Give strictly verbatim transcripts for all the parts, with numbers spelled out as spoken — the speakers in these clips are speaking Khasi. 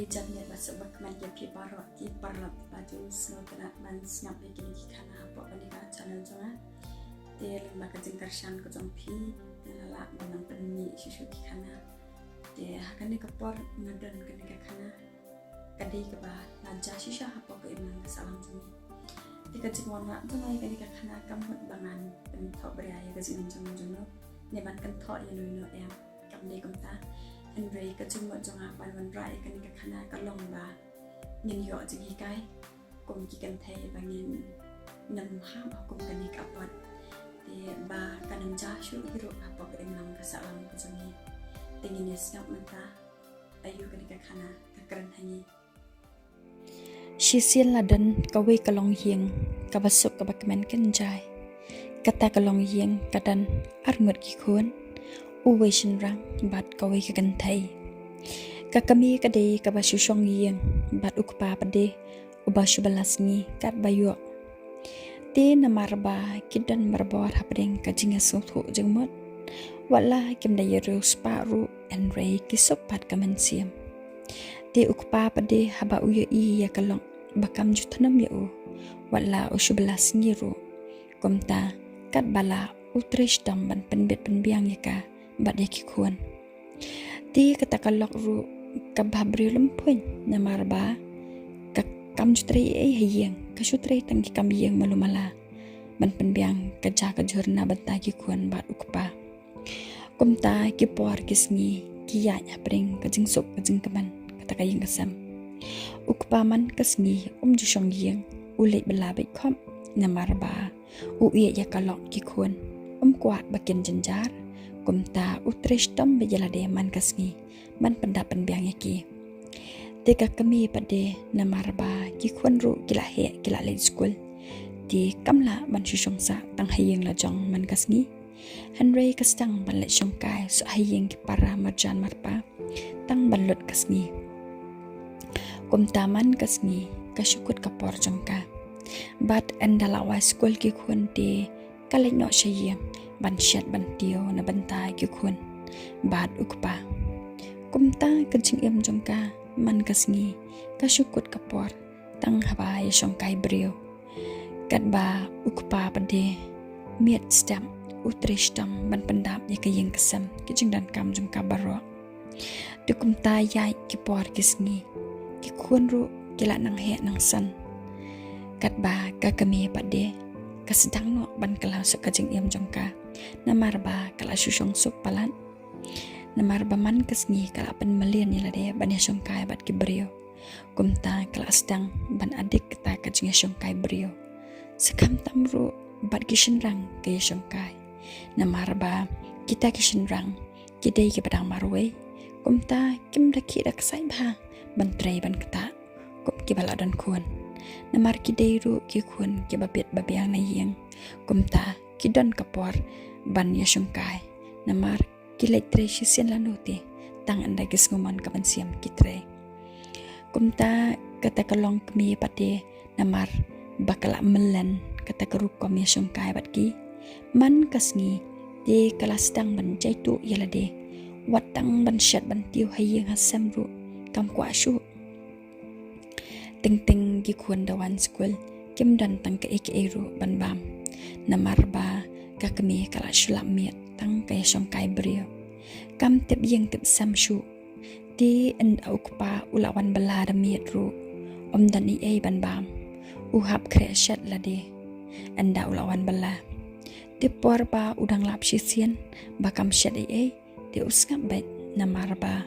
Janmiet ba suk ba kmen ïa phi baroh ki paralok ba ju sngewtynnat ban sngap ïa kine ki khana hapoh kane ka channel jong nga. Te lyngba ka jingkyrshan ka jong phi nga la lah ban nang pynmih shuh shuh ki khana. Te ha kane ka por nga don kane ka khana ka dei kaba la jia shisha hapoh ka imlang ka sahlang jong ngi. Te ka jingwanrah jong nga ïa kane ka khana kam mut ba ngan pynthoh bria ïa ka jingim jong nga jong nga ne ban kynthoh ïa no ïa no em. Kam dei kumta. Hynrei ka jingmut jong nga ban wanrah ïa kane ka khana ka long ba ngin ïoh jinghikai kum ki kynthei ba ngin nym ham ha kum kane ka apot. Te ba kan nym jia shuh hi ruh hapoh ka imlang ka sahlang ka jong ngi. Te ngin ïa sngap mynta aïu kane ka khana ka kren ha ngi. Shisien la don kawei ka longïing kaba suk kaba kmen kynjai. Kata ka longïing ka don arngut ki khun, uwei shynrang bad kawei ka kynthei. Ka kmie ka dei kaba shu shong ïing bad u kpa pat de uba shu bylla sngi katba ïoh. Te namar ba ki don barabor hapdeng ka jingïasngewthuh jingmut, wat la kim da ïa riewspah ruh hynrei ki suk pat ka mynsiem. Te u kpa pat de haba u ïohi ïa ka lok ba kam ju thnum ïa u, wat la u shu bylla sngi ruh, kumta katba lah u trei shitom ban pynbit pynbiang ïa ka bad ïa ki khun. Te kata ka lok ruh ka bha briew lymphuiñ namar ba ka kam ju trei ei ei ha ïing, ka shu trei tang ki kam ïing malu mala ban pynbiang ka jaka jhur na bynta ki khun bad u kpa. Kumta ki por ki sngi ki ïaid hapdeng ka jingsuk ka jingkmen kata ka ïing ka sem. U kpa man ka sngi um ju shong ïing, u leit bylla beit khop namar ba u ïeit ïa ka lok ki khun, um kwah ba kin jynjar. Kumta u trei shitom beit ïa lade man ka sngi ban pyndap pynbiang ïa ki. Te ka kmie pat de namar ba ki khun ruh ki la heh ki la leit skul, te kam lah ban shu shong sah tang ha ïing la jong man ka sngi. Hynrei ka sdang ban leit shongkai sha ha ïing ki para marjan marpa tang ban lut ka sngi. Kumta man ka sngi ka shu kut ka por jong ka. Bad ynda la wai skul ki khun te ka leit noh sha ïing ban shet ban tiew na bynta ki khun bad u kpa. Kumta ka jingim jong ka man ka sngi ka shu kut ka por tang haba ïa shongkai briew. Katba u kpa pat de miet step u trei shitom ban pyndap ïa ka ïing ka sem, ki jingdonkam jong ka baroh. Te kumta ïaid ki por ki sngi, ki khun ruh ki la nang heh nang san. Katba ka kmie pat de ka sdang noh ban kylla sha ka jingim jong ka namar ba ka la shu shong suk palat. Namar ba man ka sngi ka la pynmlien ïa lade ban ïa shongkai bad ki briew. Kumta ka la sdang ban adik kata ka jingïashongkai briew. Sa khamtam ruh bad ki shynrang ka ïashongkai. Namar ba kita ki shynrang ki dei kiba dang marwei. Kumta kim da khih da ksai bha ban trei ban ktah kum kiba la don khun. Namar ki dei ruh ki khun kiba bit ba biang na ïing. Kumta ki don ka por ban ïashongkai. Namar ki leit trei shisien lano te tang ynda ki sngewmon ka mynsiem ki trei. Kumta kata ka longkmie pat de namar ba ka la mlien kata ka rukom ïashongkai bad ki. Man ka sngi te ka la sdang ban jaituh ïa lade. Wat tang ban shet ban tiew ha ïing ha sem ruh kam kwah shuh. Teng teng ki khun da wan skul kim don tang kaei kaei ruh ban bam. Namar ba ka kmie ka la shu lap miet tang ka ïashongkai briew. Kam tip ïing tip sem shuh. Te ynda u kpa u la wan bylla da miet ruh um don ei ei ban bam. U hap khreh shet lade ynda u la wan bylla. Te por ba u dang lap shisien ba kam shet ei ei te u sngap beit namar ba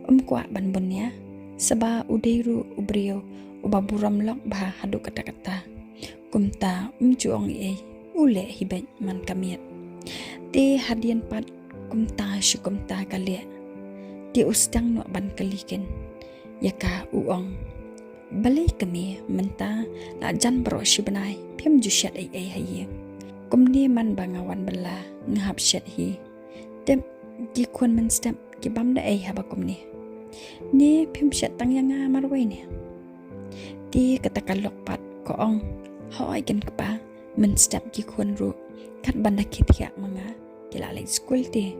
um kwah ban bun ïa, saba u dei ruh u briew uba burom lok bha haduh katta katta. Kumta um ju ong ei ei, u leh hi beit man ka miet. Te hadien pat kumta shi kumta ka leh. Te u sdang noh ban kylli kin ïa ka, u ong, balei kmie mynta la jan baroh shi bnai phim ju shet ei ei ha ïing? Kumne man ba nga wan bylla nga hap shet hi. Tip, ki khun mynstep ki bam da ei haba kumne? Ne phim shet tang ïa nga marwei ne? Te kata ka lok pat ka ong, hooid kin kpa, mynstep ki khun ruh kat ban da khie thiah ma nga ki la leit skul te.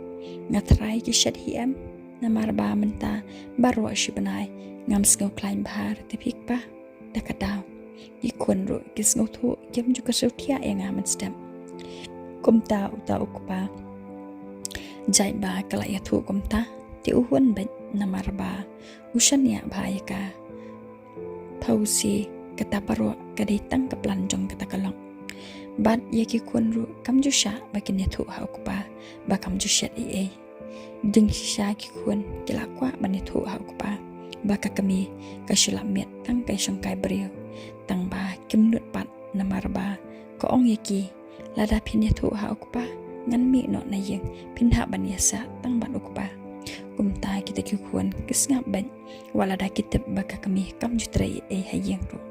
Nga trai ki shet hi em? Namar ba mynta baroh shi bnai ngam sngew khlaiñ bha ruh te phi kpa. Da ka daw ki khun ruh ki sngewthuh kim ju kyrsiew thiah ïa nga mynstep. Kumta uta u kpa, jait ba ka la ïathuh kumta, te u hun beit namar ba u shaniah bha ïa ka. Phewse kata baroh ka dei tang ka plan jong kata ka lok. Bad ïa ki khun ruh kam ju shah ba kin ïathuh ha u kpa ba kam ju shet ei ei. Jingshisha ki khun ki la kwah ban ïathuh ha u kpa ba ka kmie ka shu lap miet tang ka ïashongkai briew. Tang ba kim nud pat namar ba ka ong ïa ki, lada phin ïathuh ha u kpa, ngan mih noh na ïing, phin hap ban ïasah tang bad u kpa. Kumta kita ki khun ki sngap beit, wat lada ki tip ba ka kmie kam ju trei ei ei ha ïing ruh.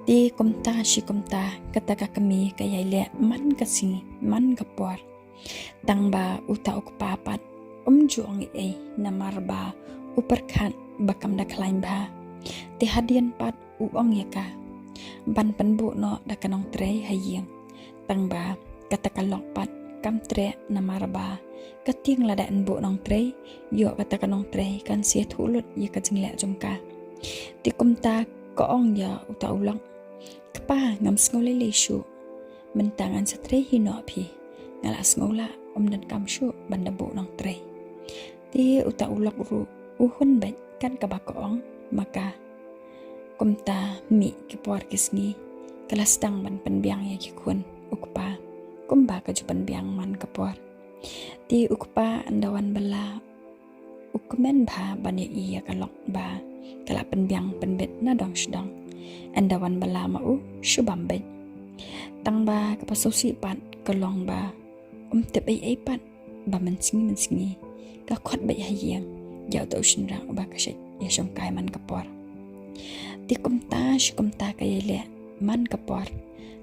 Te kumta shi kumta kata ka kmie ka ïai leh man ka sngi man ka por. Tang ba uta u kpa pat um ju ong ei ei namar ba u pyrkhat ba kam da khlaiñ bha. Te hadien pat u ong ïa ka ban pynbuh noh da ka nongtrei ha ïing. Tang ba kata ka lok pat kam treh namar ba ka tieng lada yn buh nongtrei, ïoh kata ka nongtrei kan sa ïathuh lut ïa ka jingleh jong ka. Te kumta ka ong ïa uta u lok, kpa, ngam sngew lei lei shuh. Mynta ngan sa trei hi noh phi. Nga la sngew lah, ym donkam shuh ban da buh nongtrei. Te uta u lok ruh u hun beit kat kaba ka ong ma ka. Kumta mih ki por ki sngi, ka la sdang ban pynbiang ïa ki khun u kpa kumba ka ju pynbiang man ka por. Te u kpa ynda wan bylla u kmen bha ban ïohi ïa ka lok ba ka la pynbiang pynbit na dong sha dong. Ynda wan bylla ma u shu bam beit. Tang ba kaba sngewsih pat ka long ba um tip ei ei pat ba mynsngi mynsngi ka khot beit ha ïing ïa uta u shynrang uba ka shait ïashongkai man ka por. Te kumta shi kumta ka ïai leh man ka por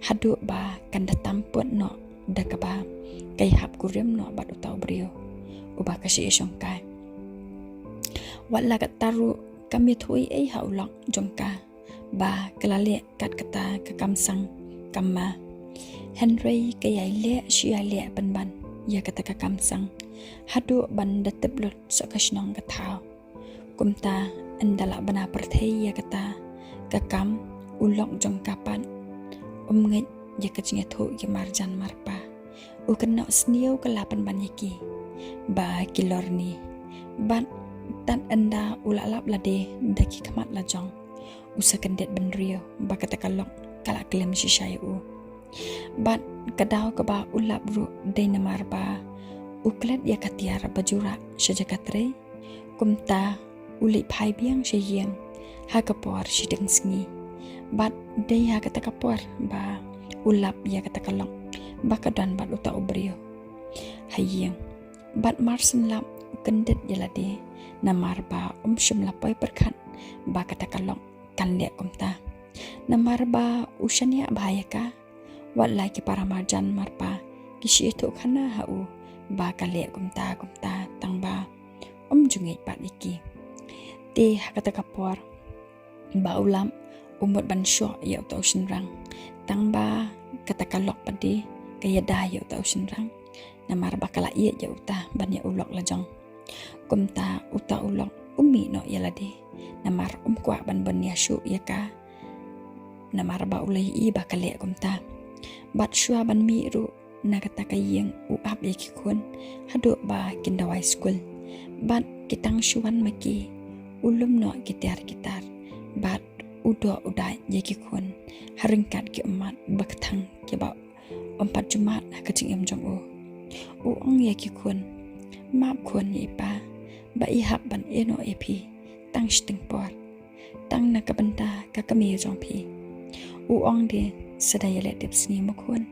haduh ba kan da tam put noh da kaba ka ïahap kurim noh bad uta u briew uba ka shait ïashongkai. Wat la katta ruh kam ïathuh ei ei ha u lok jong ka ba ka la leh kat kata ka kam sang kam ma. Hynrei ka ïai leh shi ïai leh pynban ïa kata ka kam sang haduh ban da tip lut sa ka shnong ka thaw. Kumta ynda la bna pyrthei ïa kata ka kam, u lok jong ka pat um ngeit ïa ka jingïathuh ki marjan marpa. U kynnoh sniew ka la pynban ïa ki ba ki lorni. Bad tad ynda u la lap lade da ki khmat la jong, u sa kyndit bynriew ba kata ka lok ka la klim shisha ïa u. Bad ka daw kaba u lap ruh dei namar ba u klet ïa ka tiar ba ju rah sha jaka trei. Kumta u leit phai biang sha ïing ha ka por shiteng sngi. Bad dei ha kata ka por ba u lap ïa kata ka lok ba ka don bad uta u briew ha ïing. Bad mar syn lap u kyndit ïa lade namar ba um shym la poi pyrkhat ba kata ka lok kan leh kumta. Namar ba u shaniah bha ïa ka, wat la ki para marjan marpa ki shu ïathuh khana ha u ba ka leh kumta kumta, tang ba um ju ngeit pat ïa ki. Te ha kata ka por ba u lap, u mut ban shoh ïa uta u shynrang, tang ba kata ka lok pat de ka ïada ïa uta u shynrang. Namar ba ka la ïeit ïa uta ban ïa u lok la jong. Kumta uta u lok u mih noh ïa lade namar um kwah ban bun ïa shuh ïa ka. Namar ba u la ïohi ba ka leh kumta. Bad shuwa ban mih ruh na kata ka ïing u ap ïa ki khun haduh ba kin da wai skul. Bad ki tang shu wan ma ki, u lum noh ki tiar ki tar. Bad u doh u dait ïa ki khun ha ryngkat ki ummat ba kthang kiba um pat ju mad ha ka jingim jong u. U ong ïa ki khun, map khun ïa i pa ba i hap ban ïehnoh ïa phi tang shiteng por, tang na ka bynta ka kmie jong phi. U ong de, sa da ïaleh dep sngi mo khun.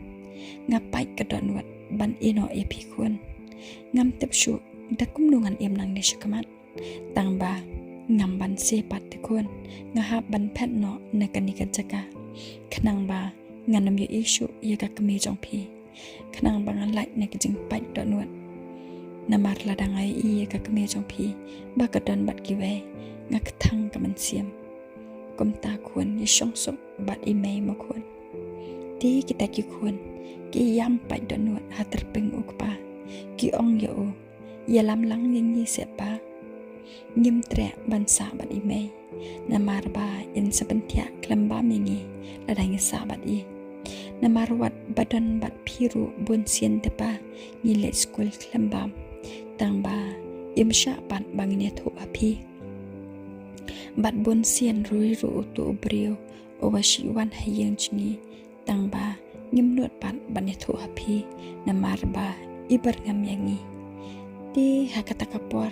Nga pait ka dohnud ban ïehnoh ïa phi khun. Ngam tip shuh da kumno ngan im nangne shakhmat. Tang ba ngam banse pat te khun, nga hap ban phet noh na kane ka jaka khnang ba ngan ym ïohi shuh ïa ka kmie jong phi, khnang ba ngan lait na ka jingpait dohnud. Namar lada nga ïohi ïa ka kmie jong phi ba ka don bad kiwei, nga kthang ka mynsiem. Kumta khun, ïa shong suk bad i mei mo khun. Te kita ki khun ki ïam pait dohnud ha tyrpeng u kpa, ki ong ïa u, ïalam lang ïa ngi seh pa. Ngim treh ban sah bad i mei, namar ba in sa pynthiah khlem bam ïa ngi lada ngi sah bad i. Namar wat ba don bad phi ruh bun sien te pa ngi leit skul khlem bam, tang ba im shah pat ba ngin ïathuh ha phi. Bad bun sien ruh ruh utu u briew uba shu wan ha ïing jong ngi, tang ba ngim nud pat ban ïathuh ha phi, namar ba i byrngem ïa ngi. Te ha kata ka por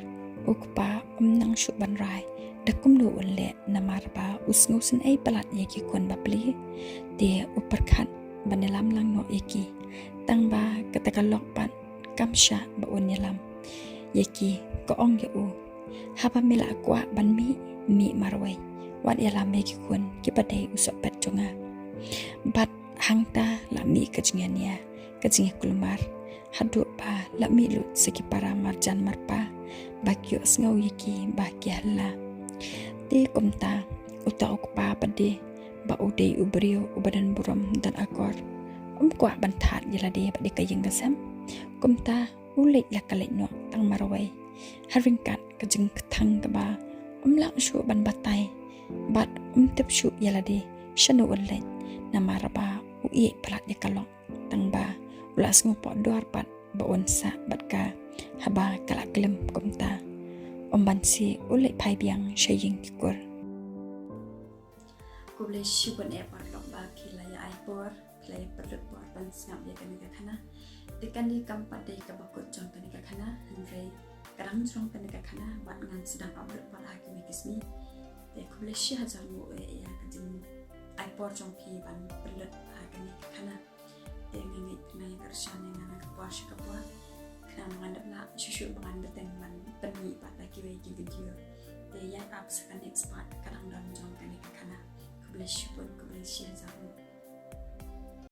u kpa um nang shuh ban rai da kumno un leh, namar ba u sngewsynei palat ïa ki khun bapli. Te u pyrkhat ban ïalam lang noh ïa ki, tang ba kata ka lok pat kam shah ba un ïalam ïa ki. Ka ong ïa u, haba me la kwah ban mih, mih marwei, wat ïalam ïa ki khun kiba dei u sohpet jong nga. Bad hangta la mih ka jingïania, ka jingïakulmar, haduh ba la mih lut sa ki para marjan marpa ba ki ïohsngew ïa ki ba ki hala. Te kumta uta u kpa pat de, ba u dei u briew uba don burom don akor, um kwah ban thad ïa lade bad ïa ka ïing ka sem. Kumta u leit la ka leit noh tang marwei, ha ryngkat ka jingkthang kaba um lah shuh ban batai bad um tip shuh ïa lade shano un leit, namar ba u ïeit palat ïa ka lok, tang ba u la sngewpoh dor pat ba un sah bad ka haba ka la klim. Kumta um banse u leit phai biang sha ïing ki kur. Khublei shibun eh paralok ba phi la ïa ai por, phi la ïa pynlut por ban sngap ïa kane ka khana. Te kane kam pat dei kaba kut jong kane ka khana, hynrei ka dang jrong kane ka khana bad ngan sdang upload pat ha kine ki sngi. Te khublei shihajar nguh eh ïa ka jingai por jong phi ban pynlut ha kane ka khana. Te nga ngeit phi nang ïa kyrshan ïa nga na ka por sha ka por, khnang ba ngan dep lah shuh shuh ba ngan bteng ban pynmih pat da kiwei ki video. Te ïaid ap sa ka next part, ka dang don jong kane ka khana. Khublei shibun, khublei shihajar nguh.